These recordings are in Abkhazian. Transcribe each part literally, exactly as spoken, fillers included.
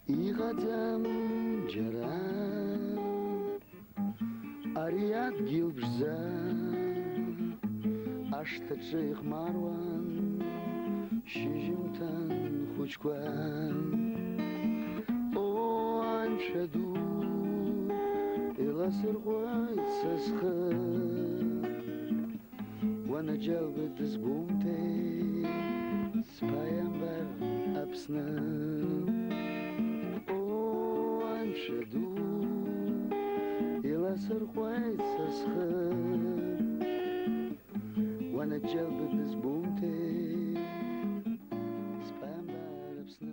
Иҟаӡам џьара ари адгьыл ԥшӡа, ашҭаҿы ихмаруан шьыжьымҭан хәыҷқәа. О, Анцәа ду, иласырҟәуеит са схы. Уанаџьалбеит дызгәоумҭеи, сԥааимбар Аԥсны. О, Анцәа ду, иласырҟәуеит са схы. Уанаџьалбеит дызгәоумҭеи, сԥааимбар Аԥсны.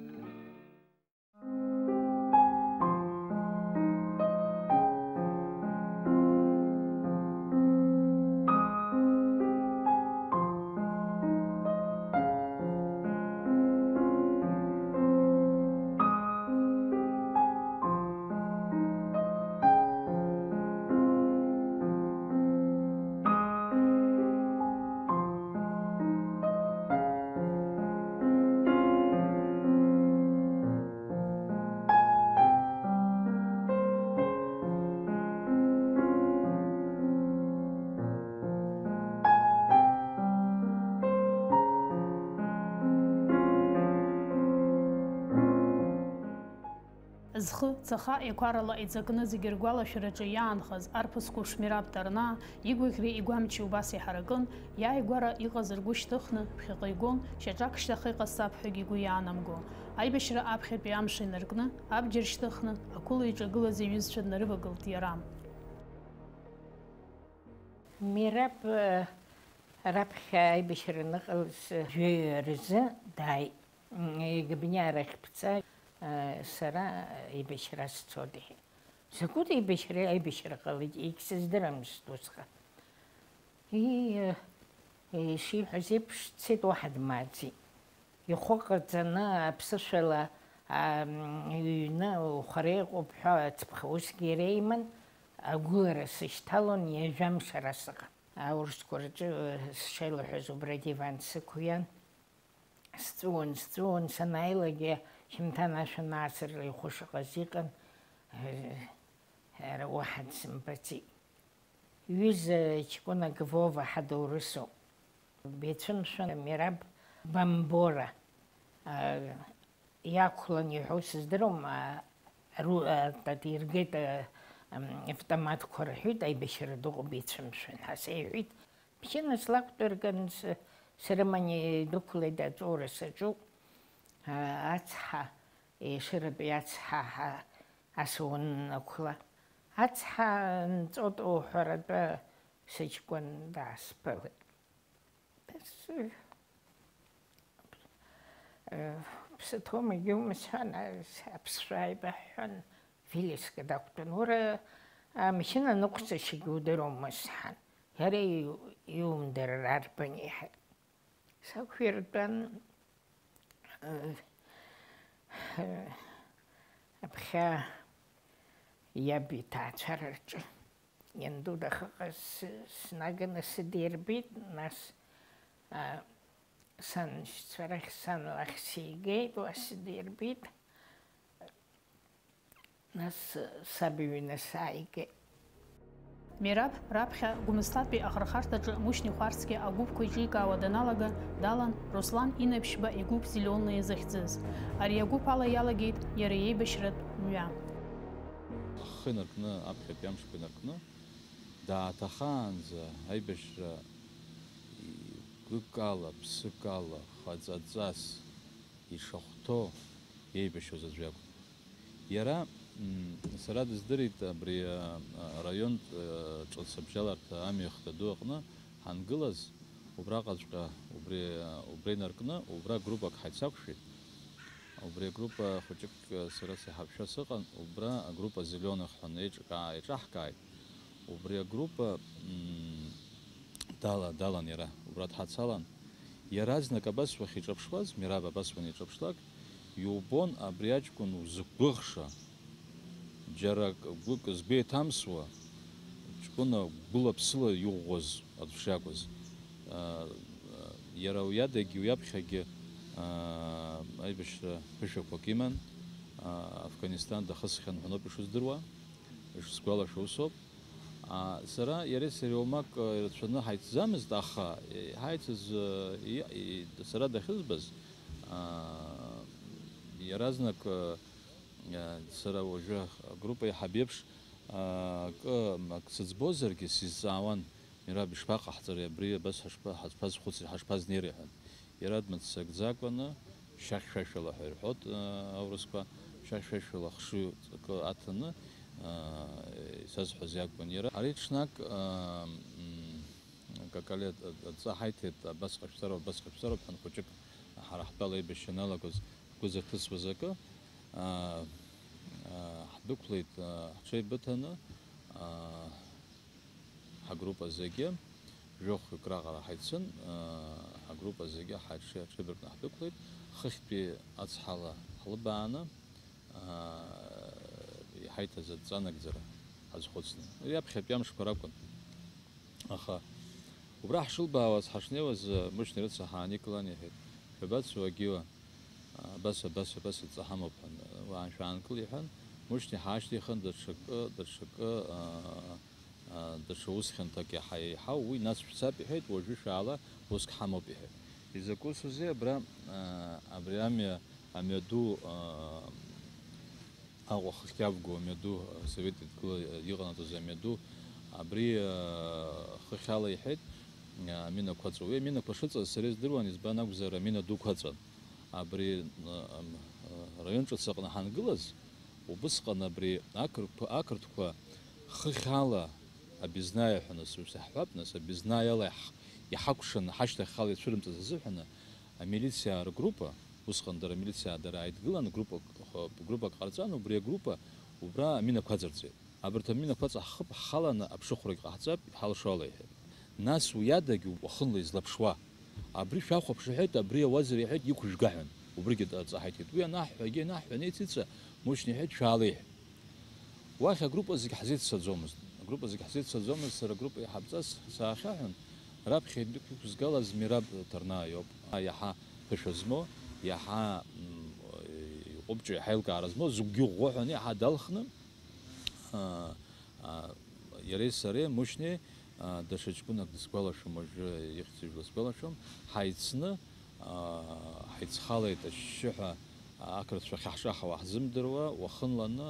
Зхы цаха еқәарала иҵакны зегьы ргәалашәараҿы иаанхаз арԥыс қәыԥш Мераб Ҭарнаа игәаӷьреи игәамчи убас иҳаракын, иааигәара иҟаз ргәы шьҭыхны, ԥхьаҟа игон, шьаҿак шьҭахьҟа сцап ҳәагьы игәы иаанамго. Аибашьра аԥхьатәи амш инаркны, абџьар шьҭыхны, ақәыла иҿагылаз иҩызцәа днарывагылт иара. Мераб, э, раԥхьа аибашьра аныҟалаз, э, жәаҩа рзы дааит. М, Габниа арахь бца, э, сара аибашьра сцоит, иҳәеит. Закәытә еибашьра, аибашьра ҟалеит, егьсыздырамызт усҟан. И, э, ишиҳәаз еиԥш, дцеит, уаҳа дмааӡеит. Ихәы ҟаҵаны, аԥсышәала, ам, иҩны, ухара иҟоуп ҳәа ацыԥха усгьы иара иман, агәылара сышьҭалон, ҩажәа мш ара сыҟан. Аурысқәа рҿы, э, сшеилаҳәаз убра адиван сықәиан. Сҵәыуон, сҵәыуон, санааилакгьы хьымҭан ашәа наасырра ихәы шыҟаз иҟан, э, ара уаҳа дсымбаӡеит. Ҩыза ҷкәынак Вова ҳадоурысуп. Бицәымшәан, Мераб Бамбора, а, иақәлан иҳәоу сыздыруам, а, ру-, а, тат-, иргеит, а, ам, автоматқәа рҳәеит, аибашьра дыҟоуп, ицәымшәан ҳәа сеиҳәеит. Машьына слақәтәырган, с-, срыманы идәықәлеит аҵәуара саҿуп. А, ацҳа, Ешыратәи ацҳа ҳа асуннақәла. Ацҳа нҵәоит уҳәаратәы сыҷкәын даасԥылеит. Ԥсы, э, ԥсы ҭоумагьы умысҳәан, аԥсшәа ааибаҳҳәан, Вилиска дақәтәан. Уара амашьына ныҟәцашьагьы удыруама, сҳәан. Иара иу-, иумдырыр арбан иаҳа. Сақәиртәан, э, э, аԥхьа иаб иҭаацәара рҿы. Ианду дахьыҟаз снаганы сыдирбеит, нас, а, саншьцәа рахь, сан лахь сигеит, уа сыдирбеит. Нас саб иҩны сааигеит. Мераб раԥхьа Гәымсҭатәи ахырхарҭаҿы Мушьни Хәарцкиа агәыԥқәа еиҿикаауа даналага, далан Руслан Инаԥшьба игәыԥ Зеленые захьӡыз. Ари агәыԥ ала иалагеит иара иеибашьратә мҩа. Ахы инаркны, аԥхьатәи амшқәа инаркны, дааҭахаанӡа аибашьра гык ала, ԥсык ала, хаҵаҵас ишахәҭоу иеибашьуаз аӡә иакәын. Иара, м, сара дыздырит абри, а, араионтә, а, ҿыц абжьаларҭа амҩахәҭа ду аҟны ҳангылаз, убраҟаҵәҟьа, убри, а, убра инаркны, убра группак ҳаицақәшәеит. Убри агруппа хәыҷык, а, сара сеиҳабшьа сыҟан, убра агруппа Зеленых ҳәа еиҿкаа-, еиҿаҳкааит. Убри агруппа, м, дала-, далан иара, убра дҳацалан. Иаразнак абас уахьиҿаԥшуаз, Мераб абас уаниҿаԥшлак, иубон абри аҷкәын узықәгәыӷша, џьара гәык згәы еиҭамсуа, ҷкәына гәыла-ԥсыла иӷәӷәаз аӡә шиакәыз. Иара уи адагьы, уи аԥхьагьы, аа, аибашьра ԥышәақәак иман, Афганистан дахысхьан ҳәа ноуп ишыздыруа, ишсгәалашәо усоуп. Сара иареи сареи уамак ирацәаны ҳаицӡамызт, аха ҳаицыз, сара дахьызбаз, иаразнак, сара уажәы агруппа еиҳаб иеиԥш, акы, ак сыӡбозаргьы сизҵаауан, Мираб, ишԥаҟаҳҵари абри, абас ҳашԥа-, ҳашԥазхәыцри, ҳашԥазнеири ҳәа. Иара дмыццакӡакәаны, шьахь шәашәала ҳәа ирҳәоит, аурысқәа, шьахь шәашәала хшыҩ ҵакы аҭаны, исазҳәаз иакәын иара. Ари ҽнак, Какалиа адҵа ҳаиҭеит, абас ҟашәҵароуп, абас ҟашәҵароуп ҳәа, хәыҷык ҳара ҳтәала аибашьра аналагоз ҳгәы зырҭысуаз акы, ҳдәықәлеит, ҳҽеибыҭаны, ҳагруппа зегьы, жәохәҩык раҟара ҳаицын, ҳагруппа зегьы ҳаиҽи-, ҳҽеибаркны ҳдәықәлеит, хыхьтәи ацҳала ҳлыбааны, иҳаиҭаз адҵа нагӡара ҳазхәыцны. Уи аԥхьатәи амшқәа ракәын. Аха убра ҳшылбаауаз, ҳашнеиуаз, Мушьни рыцҳа ҳааникылан, иҳәеит, шәабацо, Агила? Абас, абас, абас адҵа ҳамоуп ҳәа, уаан шәаанкыл иҳәан, Мушьни ҳаашьҭихын, даҽакы, даҽакы, даҽа ус хьанҭак иаҳа еиҳау, уи нас шәцап иҳәеит, уажәы шәаала, уск ҳамоуп иҳәеит. Изакә усузеи абра, абри амҩа, амҩаду, Аҟәа хыхь иавго амҩаду, асовет еидгыла иҟанаҵоз амҩаду, абри, хыхь ала иҳәеит, аминақәа ыҵоу. Уи аминақәа шыҵаз сара издыруан, избан акәзар, амина дуқәа ыҵан. Абри, ам, раион ҿыц аҟны ҳангылаз, убысҟан абри ақырҭқәа, ақырҭқәа хыхь ала абизнаиа ҳәа нас, ус иаҳҳәап, нас, абизнаиа ала иаҳ-, иҳакәшаны, ҳашьҭахьхала ицәырымҵыз азыҳәаны, амилициаа ргруппа, усҟан дара амилициаа дара ааидгылан, группак, группак ҟарҵан, убри агруппа убра аминақәа аҵарҵеит. Абарҭ аминақәа аҵа ҳхы ҳхаланы аԥшыхәрагь ҟаҳҵап, иҳалшо ала, иҳәеит. Нас уи адагь уахынла излаԥшуа. Абри шәахәаԥш, иҳәеит, абри ауазар, иҳәеит, иқәыжәга ҳәан. Убригьы аҵа ҳаиҭеит. Уи анаҳҳәа, егьи анаҳҳәа, анеицица, Мушьни иҳәеит, шәаала, иҳәеит. Уахь агруппа зегь ҳзеиццаӡомызт. Агруппа зегь ҳзеиццаӡомызт, сара агруппа иҳабҵас саахьаҳәын, раԥхьа идәықәызгалаз Мираб Ҭарнаа иоуп. Иаҳа ԥышәа змоу, иаҳа, м, иҟәыбҷо, иаҳа еилкаара змоу, зыгәгьы ӷәӷәа ҳәа, аниаҳа далхны, а, а, иареи сареи, Мушьни, а, даҽа ҷкәынак дысгәалашәом, уажәы ихьӡ-ижәла сгәалашәом, ҳаицны, аа, ҳаицхалеит ашьшьыҳәа, ақырҭцәа ахьаҳҿаҳауа ҳзымдыруа, уахынланы,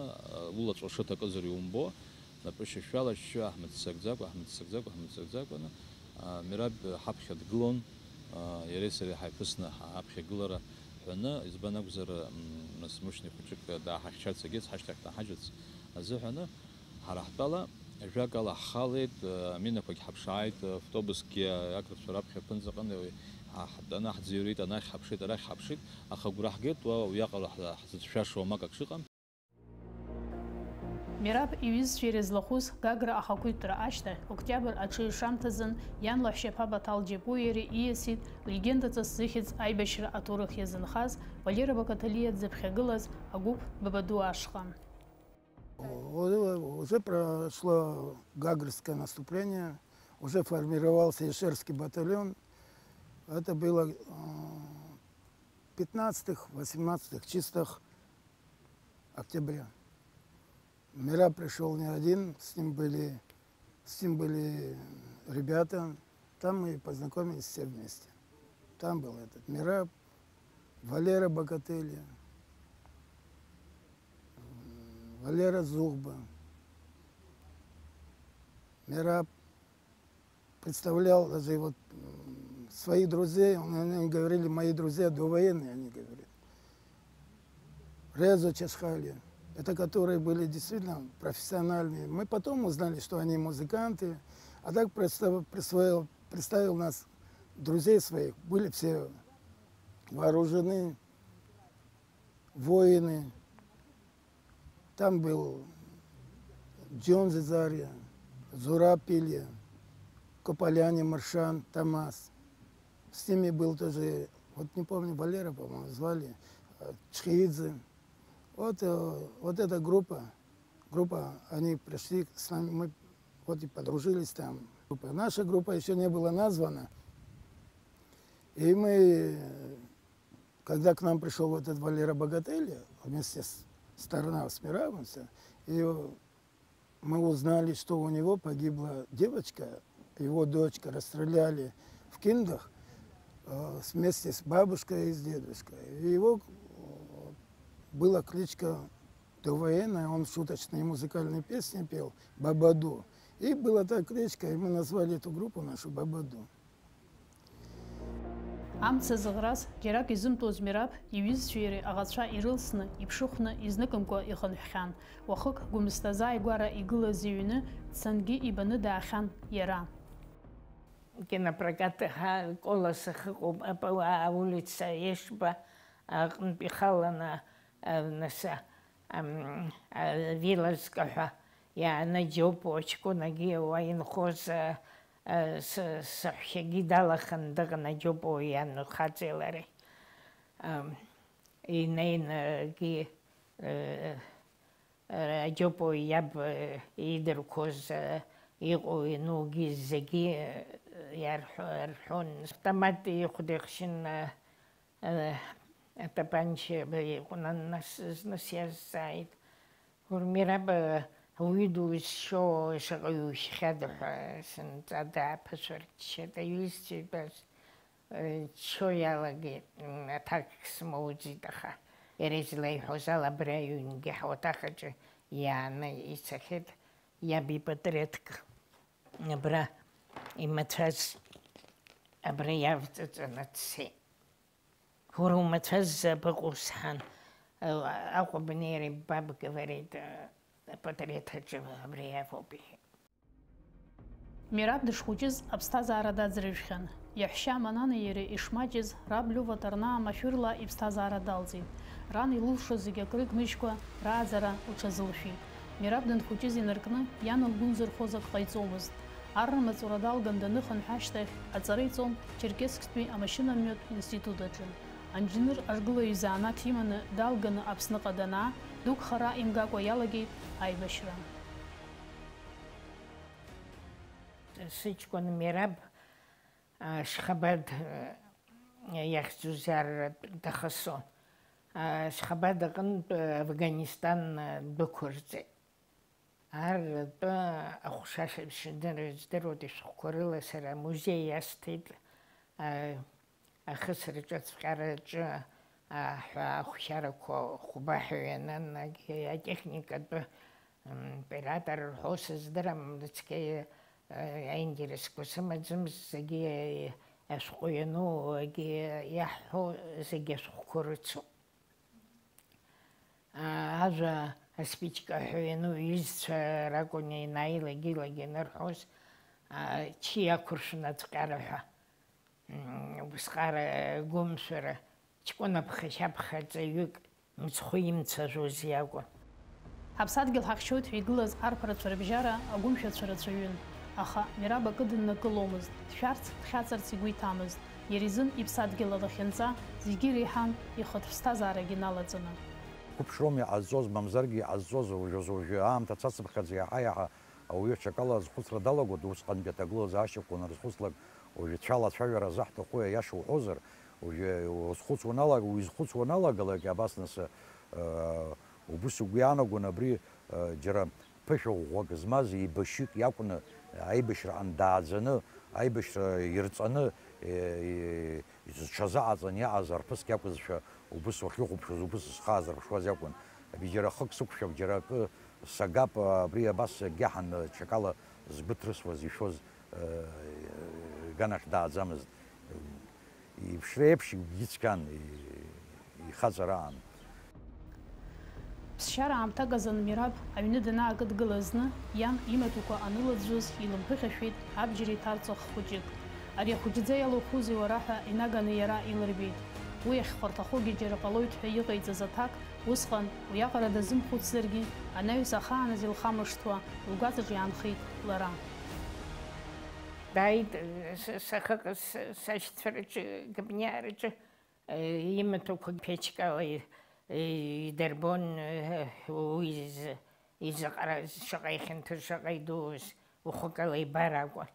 улаҵәа шыҭакызар иумбо, напы шьашәала ашьшьыҳәа ҳмыццакӡакәа, ҳмыццакӡакәа, ҳмыццакӡакәаны, аа, Мираб ҳаԥхьа дгылон, аа, иареи сареи ҳаиԥысны ҳа-, ҳаԥхьа агылара ҳәаны, избан акәзар, м, нас Мушьни хәыҷык дааҳахьчарц, егьырҭ ҳашьҭахь дааҳажьырц азыҳәаны, Ҳара ҳтәала, ажәакала, ҳхалеит, аминақәагь ҳаԥшааит, автобусгьы ақырҭцәа раԥхьа аԥынҵаҟны ҳа-, ҳтәаны ҳӡырҩит, анахь ҳаԥшит, арахь ҳаԥшит, аха агәра ҳгеит, уа уиаҟара ҳзы-, ҳзыцәшәашоу акы акы шыҟам. Мираб иҩызцәа ирызлахәыз Гагра ахақәиҭтәра ашьҭахь, октиабр аҽеиҩшамҭазын, иан лаҳәшьаԥа Баҭал Џьапуи иареи ииасит легендаҵас зыхьӡ аибашьра аҭоурых иазынхаз Валера Бакаталиа дзыԥхьагылаз агәыԥ Бабаду ашҟа. Уже прошло Гагрское наступление, уже формировался Ишерский батальон. Это было, э, пятнадцатых, восемнадцатых числах октября. Мира пришёл не один, с ним были, с ним были ребята. Там мы и познакомились все вместе. Там был этот Мира, Валера Бакатели, Валера Зухба, Мира представлял даже вот, м, своих друзей, он, они говорили, мои друзья довоенные, они говорят. Резо Чашхали, это которые были действительно профессиональные. Мы потом узнали, что они музыканты, а так представ-, присвоил, представил нас друзей своих, были все вооружены, воины. Там был Джон Зизария, Зураб Пилья, Кополяне Маршан, Тамас. С ними был тоже, вот не помню, Валера, по-моему, звали, э, Чхиидзе. Вот, э, вот эта группа, группа, они пришли с нами, мы вот и подружились там. Группа. Наша группа ещё не была названа. И мы, когда к нам пришёл вот этот Валера Богатели, вместе с, Сторона с Мирабом, с-, и мы узнали, что у него погибла девочка, его дочка расстреляли в Киндах, э, вместе с бабушкой и с дедушкой. И его, э, была кличка довоенная, он шуточные музыкальные песни пел, Бабаду. И была та кличка, и мы назвали эту группу нашу Бабаду. Амца зыӷрас џьарак изымтәоз Мираб иҩызцәеи иареи аӷацәа ирылсны, иԥшыхәны, изныкымкәа ихынҳәхьан. Уахык Гәымсҭа азааигәара игылаз иҩны дцангьы ибаны даахьан иара. Кинопрокат ҳа Колос ахьыҟоу, апауаа аулица Ешба аҟынтә ихаланы, а, нас, а, ам, а, Вилазка ҳәа иааны Џьопуа ҷкәынагьы уа инхоз, а, а, с-, саҳәшьагьы далаханы дыҟан, Аџьопуа иан хаҵеи лареи. Ам, инеинагьы, э, Аџьопуа иаб, э, иидырқәоз, э, иҟоу-ианугьы зегьы, э, иарҳәо-, рҳәон. Автомат ихәда ихшьын, э, э, атапанча иҟәнан, нас зны сиазҵааит: "Гәырмираб, э, ауаҩы дузшьо шаҟаҩ ушьхьада?" ҳәа сынҵа дааԥышәырччеит. Аҩызцәа итәаз Ччо иалагеит, м, аҭак смоуӡеит, аха иара излеиҳәоз ала абри аҩнгьы ҳуаҭах аҿы иааны ицахьеит, иаб ипатреҭк абра имацәаз абра иавҵаҵаны дцеит. Уара умацәаз абаҟоу, сҳәан, Аҟәа бнеира иббап, говорит, апатреҭ аҿы абри иавоуп, иҳәеит. Мираб дышхәыҷыз аԥсҭазаара даӡрыжәхьан. Иаҳәшьа Мананеи иареи ишмаҷыз, раб Лиова Ҭарнаа машәырла иԥсҭазаара далҵит. Ран илылшоз зегьы акрыгмыжькәа рааӡара лҽазылшәеит. Мираб данхәыҷыз инаркны, иан лгәы нзырхоз ак ҟаиҵомызт. Арра маҵура далган даныхынҳә ашьҭахь, аҵара иҵон Черкессктәи амашьынамҩатә институт аҿы. Анџьныр аргылаҩ изанааҭ иманы далганы Аԥсныҟа данаа, дук хара имгакәа иалагеит аибашьра. Сыҷкәын Мираб, а, Шьхабад, а, иахьӡу Зарратә дахасон. А, Шьхабад аҟынтә, а, Афганистан, а, дәықәырҵеит. Ар ртәы ахәшашыбжь дыр-, здыруеит, ишәҟәқәа рыла сара амузеи иасҭеит, а, ахысраҿы, ацәҟьараҿы, а, ҳәа ахәшьарақәа хәба ҳәа ианын, аг-, атехникатәы, м, оператор рҳәо сыздырам, цқьа, а, аинтересқәа сымаӡамызт, зегьы ашәҟәы иану, егьи иаҳҳәо зегьы ашәҟәқәа рыцуп. Аа, ажәа аспичка ҳәа иану иҩызцәа ракәын ианааилагь-лагь ианырҳәоз, аа, ччиа ақәыршәын ацәҟьара ҳәа. М, убысҟара гәымшәара, ҷкәына ԥхашьа-ԥхаҵаҩык мыцхәы имцажәоз иакәын. Ҳаԥсадгьыл ҳахьчоит ҳәа игылаз арԥарацәа рыбжьара агәымшәацәа рацәаҩын, аха Мираб акы дыннакыломызт, дшәарц, дхьаҵырц игәы иҭамызт. Иара изын иԥсадгьыл алахьынҵа зегьы иреиҳан ихатә ԥсҭазаарагьы налаҵаны. Хәаԥшроума иҟазҵоз, мамзаргьы иҟазҵоз, уажәазы-уажәы аамҭа цацыԥхьаӡа иаҳа-иаҳа ауаҩы аҽакала азхәыцра далагоит, усҟантәи аҭагылазаашьақәа унарызхәыцлак, уажәы цәала ацәажәара азаҳҭаху, аиаша уҳәозар, уажәы уазхәыцуа уналага, уизхәыцуа уаналагалак, абас нас, э, убыс угәы иаанагон абри, э, џьара ԥышәа ӷәӷәак змаз еибашьҩык иакәны аибашьраҟны дааӡаны, аибашьра ирҵаны, э, э, зҽазыҟаҵаны иааз арԥыск иакәызшәа, убыс уахьихәаԥшуаз, убыс зхы аазырԥшуаз иакәын. Абри џьара хык сықәшәап, џьара акы сагап, абри абас егьаҳан ҽакала згәы ҭрысуаз, ишәоз, э, иганахь дааӡамызт. Иԥшра еиԥш игәгьы цәгьан, и-, ихаҵараан. Ԥсшьара аамҭак азын Мираб аҩны данаакыдгыла зны, иан имаҭәақәа анылаӡәӡәоз илымԥыхьашәеит абџьар иҭарҵо ххәыҷык. Ари ахәыҷӡа иалухузеи уара ҳәа инаганы иара илырбеит. Уи ахьхәарҭахогьы џьара ҟалоит ҳәа иҟаиҵаз аҭак, усҟан уиаҟара дазымхәыцзаргьы, анаҩс ахааназ илхамышҭуа, лгәаҵаҿ иаанхеит лара. Дааит, с-, сахык, с-, сашьцәа рҿы, Габниараҿы, э, имаҭәақәа ԥечкала и-, и-, идырбон, э, уи изы, изаҟара, шаҟа ихьанҭа, шаҟа идууз, ухәыкала ибар акәын.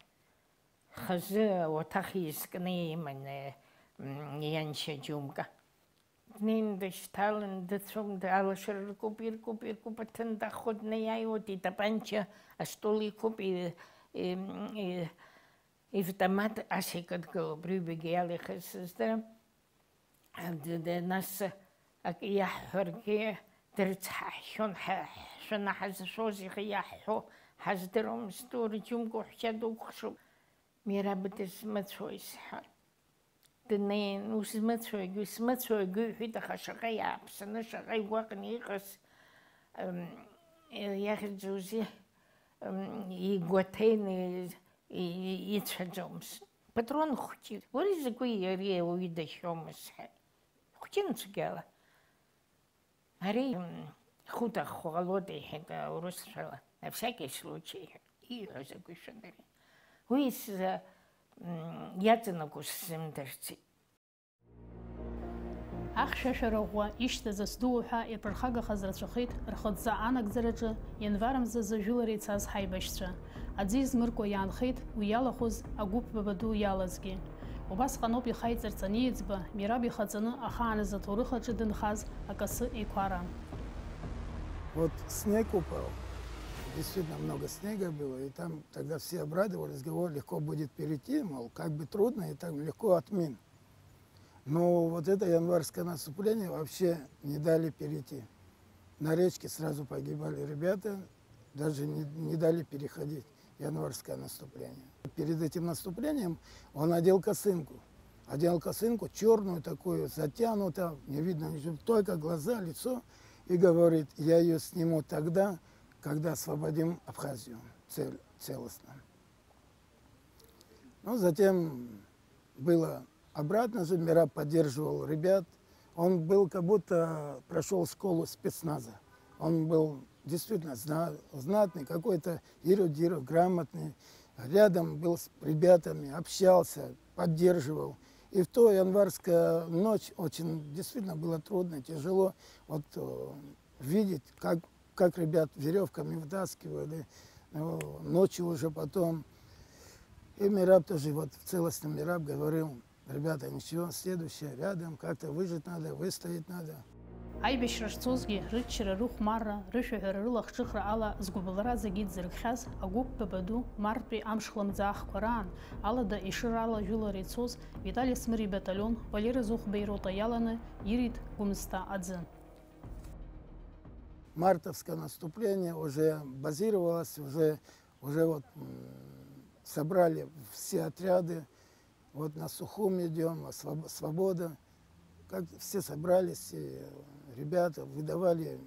Хазы ауаҭах изкны иман, э, м, ианшьа Џьумка. Днеин дышьҭалан, дыцәом, алашара ркуп, иркуп, иркуп, аҭын дахо днеиааиуеит, итапанча астол иқәуп, и-, и-, и-, ивтомат ас икыдгылоуп, рҩбагьы иалихыз сыздырам. Д-, д-, нас акы иаҳҳәаргьы дрыцҳаҳәшьон, ҳа-, ҳшәаны ҳазшоз иаҳҳәо ҳаздыруамызт, урџьымгәа ҳәшьа дукәхшоуп. Мираб дызмыцәои сҳәар. Днеин, усмыцәои, усмыцәои, иҳәеит, аха шаҟа иааԥсаны, шаҟа игәаҟны иҟаз, м, иахьӡузеи, м, игәаҭеины и-, и-, ицәаӡомызт. Патрон хәҷы, уара изакәи иареи ауаҩы дахьоумыз ҳәа. Хәҷын цәгьала. Ари, м, хәыҭахо ҟалоит, иҳәеит аурысшәала, на всякий случай, ииҳәоз агәышәа дара. Уи сзы, м, иаҵанакуа сзымдырӡеит. Ахьшәашәара ӷәӷәа ишьҭаз асдуу ҳәа ирԥырхагахаз рацәахеит рхыдҵа анагӡараҿы ианвар мзазы жәылара ицаз ҳаибашьцәа. Аӡы измыркуа иаанхеит уи иалахәыз агәыԥ баба ду иалазгьы. Убасҟаноуп ихаиҵарц аниеиҵба, Мираб ихаҵаны ахааназ аҭоурых аҿы дынхаз акасы еиқәара. Вот снег упал, действительно много снега было, и там тогда все обрадовались, говорили, легко будет перейти, мол, как бы трудно, и так легко отмин. Но вот это январское наступление вообще не дали перейти. На речке сразу погибали ребята, даже не, не дали переходить январское наступление. Перед этим наступлением он одел косынку. Одел косынку черную такую, затянута, не видно ничего, только глаза, лицо. И говорит, я ее сниму тогда, когда освободим Абхазию цел, целостно. Ну, затем было обратно же, Мираб поддерживал ребят. Он был как будто прошел школу спецназа. Он был действительно зна- знатный, какой-то эрудированный, грамотный. Рядом был с ребятами, общался, поддерживал. И в ту январскую ночь очень действительно было трудно, тяжело. Вот э, видеть, как, как ребят веревками вытаскивали, ну, ночью уже потом. И Мираб тоже, вот в целостном Мираб говорил, ребята, ничего, следующее рядом, как-то выжить надо, выстоять надо. Аибашьра шцозгьы, рыччара, рыхәмарра, рышәаҳәара, рылахҿыхра ала згәыбылра зегьы дзыркхьаз агәыԥ бабаду мартәи амш хлымӡаахқәа раан алада Ешырала жәылара ицоз Витали Смыр ибаталион Валера Зыхәба ирота иаланы ирит Гәымсҭа аӡы. Мартовское наступление уже базировалось, уже, уже вот м, собрали все отряды, вот на Сухум идем, на Своб- Свобода, как все собрались, и ребята выдавали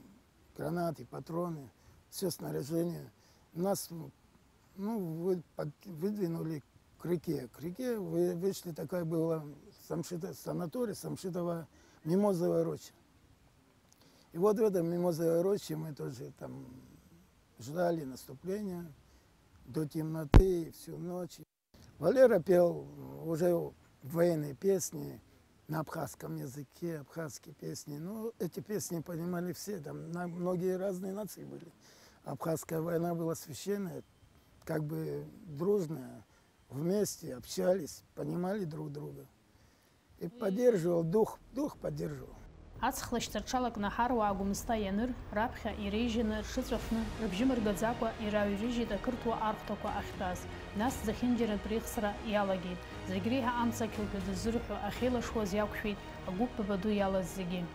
гранаты, патроны, все снаряжение. Нас ну, вы- под- выдвинули к реке. К реке вы- вышли, такая была самшита, санаторий, самшитовая мимозовая роща. И вот в этом мимозовой роще мы тоже там ждали наступления до темноты, всю ночь. Валера пел уже военные песни на абхазском языке, абхазские песни. Ну, эти песни понимали все, там на- многие разные нации были. Абхазская война была священная, как бы дружная, вместе общались, понимали друг друга. И поддерживал дух, дух поддерживал. Аҵх лашьца рҽалакны аҳаруаа Гәымсҭа ианыр, раԥхьа иреижьаны рҽыҵәахны, рыбжьы мыргаӡакәа ираҩрыжьит ақырҭуа архәҭақәа ахьтәаз, нас зехьынџьаратә реихсра иалагеит. Зегь реиҳа амца ақьоуқьад ззырҳәо ахьеилашуаз иақәшәеит агәыԥ бабаду иалаз зегьы.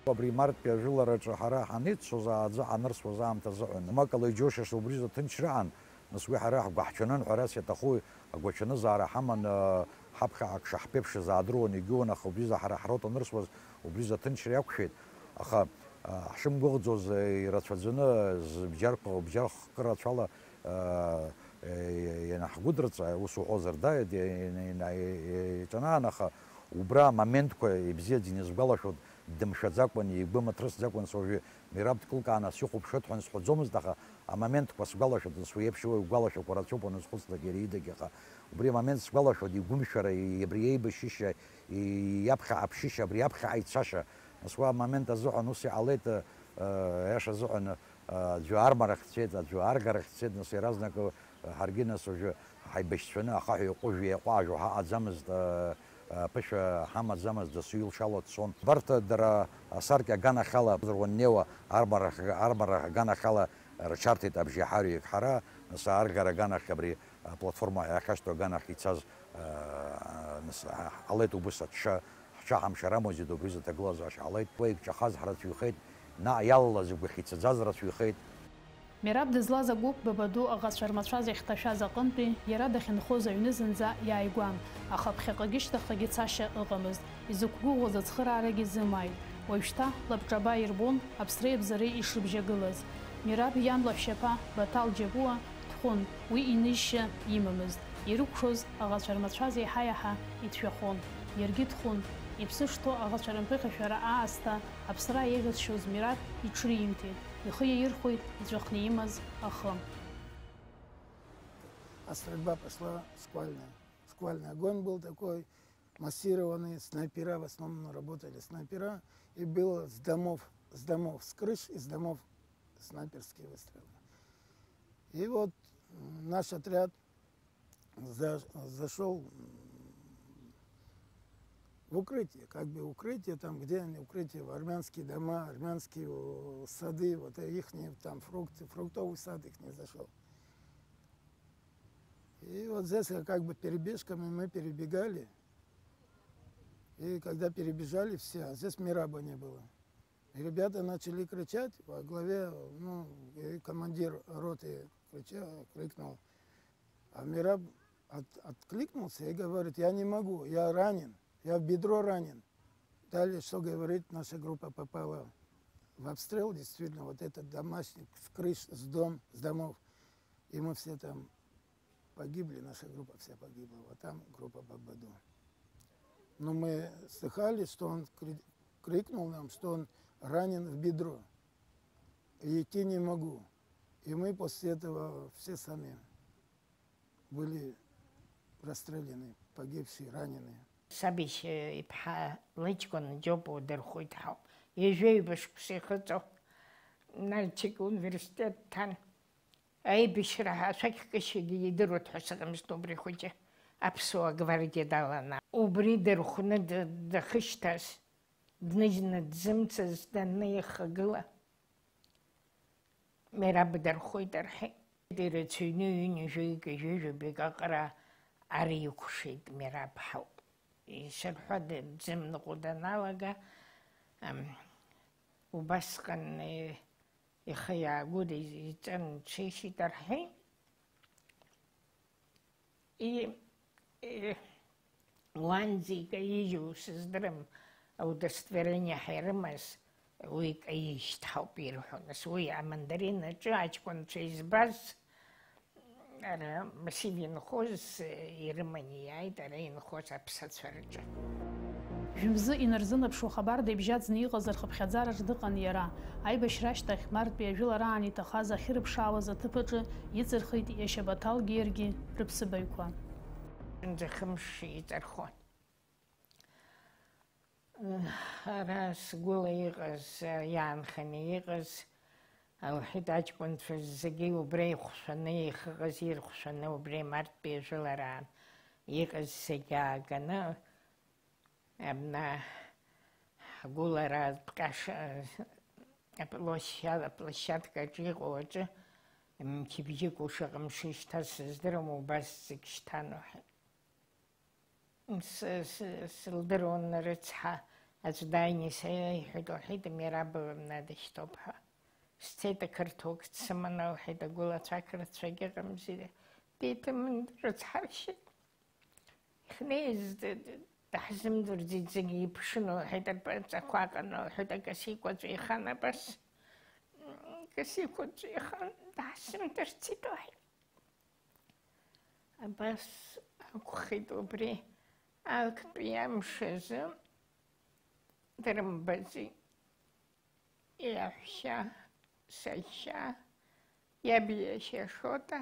Абри мартәи ажәылараҿы ҳара ҳаниццоз, аӡы ҳанырсуаз аамҭа азыҳәан, умакала иџьоушьаша убри рзы ҭынчраан, нас уи ҳара ҳгәаҳҽанын ҳәа ас иаҭаху агәаҽанызаара ҳаман, ҳаԥхьа ак шаҳԥеиԥшыз аадыруан, егьиуан, аха убри рзы ҳара ҳрота анырсуаз убри рзы аҭынчра иақәшәеит, аха ҳшымгәыӷӡоз ирацәаӡаны, зыбжьарқәа, бжьархкы рацәала ианаҳгәыдырҵа, ус уҳәозар, да, ианаиҿанаан, аха убра амоментқәа ибзиаӡаны исгәалашәоит, дымшәаӡакәан, игәы мыҭрысӡакәан, уажәы Мираб дкылкааны сихәаԥшуеит ҳәа сҳәаӡомызт, аха амоментқәа сгәалашәоит, нас уи еиԥш иуа игәалашәақәа рацәоуп, уаназхәыцлак иара идагьы, аха убри амомент сгәалашәоит, игәымшәара, абри еибашьышьа, иаԥхьа аԥшьышьа, абри аԥхьа аицашьа, нас уа амомент азыҳәан ус иҟалеит, аиаша азыҳәан, аӡәы армарахь дцеит, аӡәы аргарахь дцеит, нас иаразнак ҳаргьы нас уажәы ҳаибашьцәаны ахаҳә иҟәыжә иаҟәаажәо ҳаҟаӡамызт, Ԥышәа ҳамаӡамызт, дасу илшало дцон. Убарҭ дара асаркьа аганахьала руаннеиуа армарах-, армарах аганахьала рҽарҭеит абжеиҳараҩык. Ҳара, нас, арӷьара аганахь, абри аплатформа иахьашьҭоу аганахь ицаз, а, нас, ҳа-, ҳалеит убыс аҽа, ҳҽаҳамшьар амуӡеит, убри зыҭагылазаашьа ҳалеит. Уа икҿахаз ҳрацәаҩхеит, наҟ иалалаз игәахь ицаӡаз рацәаҩхеит. Мераб дызлаз агәыԥ Бабаду аӷацәа рмацәаз иахьҭашәаз аҟынтәи иара дахьынхоз аҩны зынӡа иааигәан, аха ԥхьаҟагьы шьҭахьҟагьы цашьа ыҟамызт, изықәгәыӷуаз ацхыраарагьы зымааит. Уажәшьҭа лабҿаба ирбон аԥсреи абзареи ишрыбжьагылаз. Мераб иан лаҳәшьаԥа Баҭал Џьапуа дхәын, уи инызшьа имамызт. Ирыкәшоз аӷацәа рмацәаз еиҳа-еиҳа иҭшәахон. Иаргьы дхәын. Иԥсы шҭоу аӷацәа рымԥыхьашәара аасҭа аԥсра еиӷьасшьоз Мераб иҽриимҭеит. Ихы иаирхәеит иҵәахны имаз ахы. А стрельба пошла шквальная. Шквальный огонь был такой, массированный, снайпера в основном работали, снайпера, и было с домов, с домов, с крыш, из домов снайперские выстрелы. И вот, м, наш отряд за-, зашёл, м, в укрытие, как бы укрытие, там, где они, укрытие, в армянские дома, армянские, о, сады, вот, э, ихние там фрукты, фруктовый сад ихний зашёл. И вот здесь, э, как бы перебежками мы перебегали. И когда перебежали все, а здесь Мираба не было. И ребята начали кричать, во главе, ну, и командир роты крича-, крикнул. А Мираб от-, откликнулся и говорит: «Я не могу, я ранен, я в бедро ранен». Далее, что говорит, наша группа попала в обстрел, действительно, вот этот домашний, с крыш, с дом, с домов. И мы все там погибли, наша группа вся погибла. Вот там группа Бабаду. Но мы слыхали, что он кри-, крикнул нам, что он ранен в бедро. И идти не могу. И мы после этого все сами были расстреляны, погибшие, раненые. Сабишь, э, иԥҳа лыҷкәын Џьопуа дырхәит ҳәа. Ҩажәаҩба шықәса ихыҵуа, Нальчик университет дҭан. Аибашьра ҳәа ашәақькышьагьы идыруеит ҳәа сыҟамызт убри хәыҷы, аԥсуа гвардиа даланы. Убри дырхәны д-, дахьышьҭаз, дныжьны дзымцаз данихагыла, Мераб дырхәит рҳәеит. Ирацәаҩны ҩынҩажәаҩык, ҩажәаҩык аҟара ар икәшеит Мераб ҳәа. Ишырҳәо, д-, дзымныҟәо даналага, ам, убасҟан, э, ихы иаагәыдиҵан дҽеишьит рҳәеит. И, и, уанӡа икаижьу сыздырам, аудостоверение ҳәа ирымаз, уи икаижьт ҳауп ирҳәо. Нас уи амандарин аҿы аҷкәынцәа избаз, ара массив инхоз, ирыманы иааит, ара инхоз аԥсацәа рҿы. Жәымзы инарзынаԥшуа хабарда ибжьаӡны иҟаз рхыԥхьаӡараҿ дыҟан иара. Аибашьра ашьҭахь, мартәи ажәылараан иҭахаз ахьырыԥшаауаз аҭыԥ аҿы иҵырхит иашьа Баҭалгьы иаргьы рыԥсыбаҩқәа. Зынӡа хымш иҵырхон. Ара сгәыла иҟаз, иаанханы иҟаз, лҳәеит, аҷкәынцәа зегьы убра ихәшәаны ихыҟаз, ирхәшәаны убра мартәи ажәылараан иҟаз зегьы ааганы, абна ҳгәылара, аԥҟьаша, аплоща-, аплощадкаҿы иҟоу аҿы, мчыбжьык ушаҟа мши шьҭа сыздырам, убас зегь шьҭан уҳәа. С-, с-, сылдыруан рыцҳа, аӡә дааины исеиҳәеит, лҳәеит, Мераб абна дышьҭоуп ҳәа. Сцеит ақырҭуа қыҭ сыманы, лҳәеит, агәылацәа ақырҭцәагьы ыҟамзи, деиҭамын, дрыцҳаршьеит. Ихнеиз д-, д-, даҳзымдырӡеит, зегьы иԥшын, лҳәеит, рԥаҵақәа аҟаны, лҳәеит, акасикәаҵәа ихан абас. Касикәаҵәа ихан, даҳзымдырӡеит, лҳәеит. Абас акәхеит убри актәи амш азы, дрымбаӡеит. Иаҳәшьа, сашьа, иаб иашьа Шоҭа,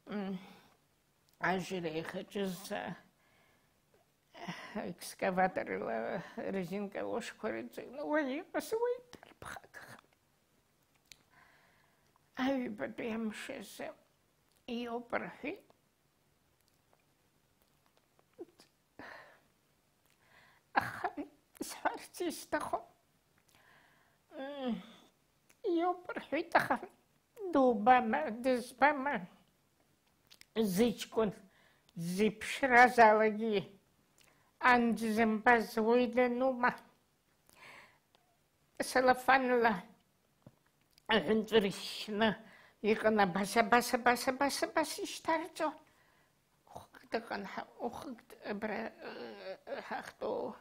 м, ажра ихаҿыз, а, екскаваторла резинка лошқәа рыҵаҩны уа иҟаз уа иҭарԥхагахеит. Аҩбатәи амш азы иоуп рҳәеит. исҭаху. Мм, иоуп рҳәеит, аха дубама, дызбама, зыҷкәын зеиԥшразаалакгьы ан дзымбаз уи данума? Салафанла аҳәынҵәа ршьны иҟан, абас, абас, абас, абас, абас ишьҭарҵо. Ухык дыҟан, ҳа-, ухык д-, абра, э, ҳахьтәоу,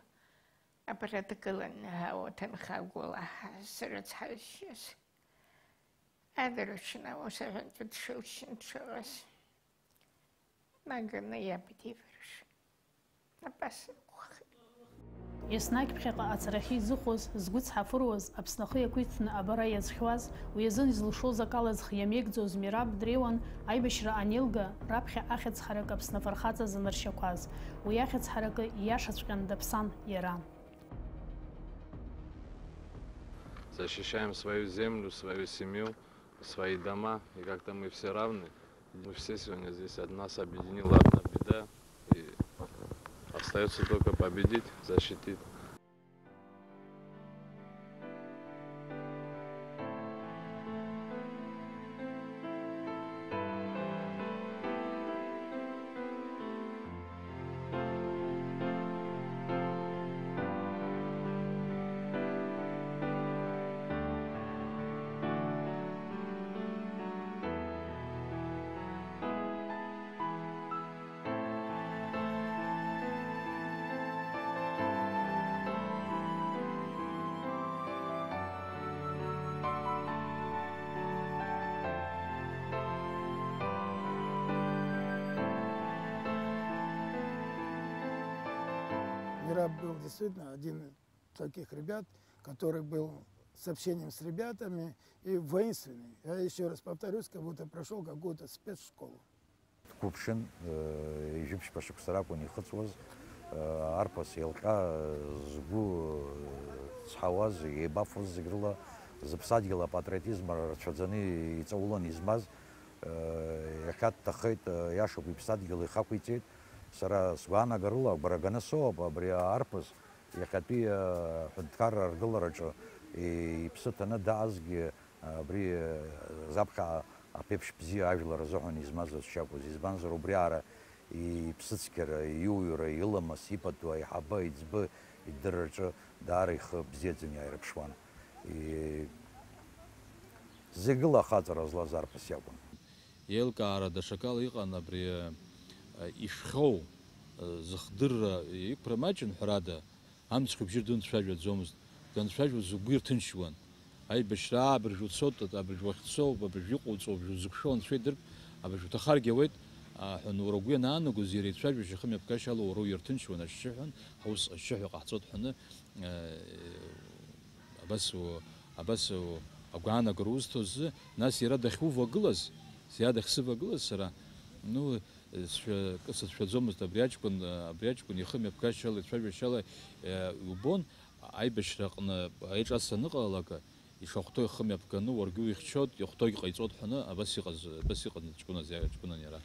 абра дгылан, ҳа, уаҭанхагәыла ҳа-, срыцҳаишьаз. Адырҩаҽны аус аҳәынҵәа дшылшьын дшыҟаз. Наганы иаб диварыш. Абас акәхеит. Еснагь ԥхьаҟа ацарахьы изыхәоз, згәы цҳафыруаз, Аԥсны ахы иақәиҭны абара иазхьуаз, уи азын изылшоз акала зхы иамеигӡоз Мераб дреиуан аибашьра анеилга, раԥхьа ахьӡ ҳаракы Аԥсны афырхаҵа заныршьақәаз. Уи ахьӡ ҳаракы ииашаҵәҟьан даԥсан иара. Защищаем свою землю, свою семью, свои дома, и как-то мы все равны. Мы все сегодня здесь, а нас объединила одна беда, и остаётся только победить, защитить. Мираб был действительно один из таких ребят, который был с общением с ребятами и воинственный. Я ещё раз повторюсь, как будто прошёл какую-то спецшколу. Дқәыԥшын, э, ҩажәи ԥшьба шықәса ракәын ихыҵуаз, э, арԥыс еилҟьа, э, згәы, э, цҳауаз, еибафоз зегь рыла зыԥсадгьыл апатриотизм рацәаӡаны иҵаулан измаз, э, иахьа дҭахеит, э, иашоуп, иԥсадгьыл ихақәиҵеит. Сара сгәаанагарыла агәра ганы соуп абри арԥыс иахьатәи, э, аҳәынҭқарра аргылараҿы и-, иԥсы ҭаны даазгьы, Абри, э, заԥхьа аԥеиԥш бзиа ажәлар азыҳәан измаз аӡә шакәыз, избанзар, убри аара иԥсыцқьара, иуаҩра, иламыс, ипату, аиҳабы, аиҵбы идырраҿы даара ихы бзиаӡаны иааирԥшуан. И-, зегьыла ахаҵара злаз арԥыс иакәын. Еилкаара даҽакала иҟан абри, э, ишхьоу, э, зыхдырра иқәра маҷын, ҳәарада, Амцхә ибжьы дынцәажәаӡомызт. Данцәажәоз згәы ирҭынчуан. Аибашьра абыржә уцот, абыржә уахьцо, абыржә иҟоуҵо, абыржә узықәшәо анцәа идырп, абыржә уҭахаргьы ауеит, аҳәан, уара угәы ианаанагоз иара ицәажәашьа хымҩаԥгашьала уара уирҭынчуан, ашьшьыҳәан, ҳаус ашьшьыҳәа ҟаҳҵоит ҳәаны, э, абас у-, абас у-, агәаанагара узҭо азы, нас иара дахьувагылаз, иара дахьсывагылаз сара, ну, Сшәа-, кы сыцәшәаӡомызт, абри аҷкәын, абри аҷкәын ихы мҩаԥгашьала, ицәажәашьала, э, иубон, аибашьра аҟны аиҿас аныҟалалак, ишахәҭоу ихы мҩаԥганы, уаргьы уихьчоит, иахәҭоугь ҟаиҵоит ҳәаны, абас иҟаз, абас иҟан ҷкәыназ иа-, ҷкәынан иара.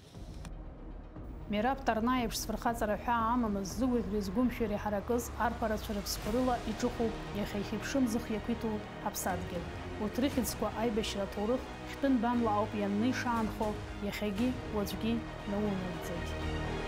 Мераб Ҭарна еиԥш зфырхаҵара ҳәаа амамыз, зыгәаӷьреи згәымшәареи ҳаракыз, арԥарацәа рыԥсқәа рыла иҿыхоуп иахьа ихьыԥшым зых иақәиҭу ҳаԥсадгьыл. Урҭ рыхьӡқәа аибашьра аҭоурых хьтәы нбамла ауп ианны ишаанхо, иахьагьы, уаҵәгьы наунагӡоит.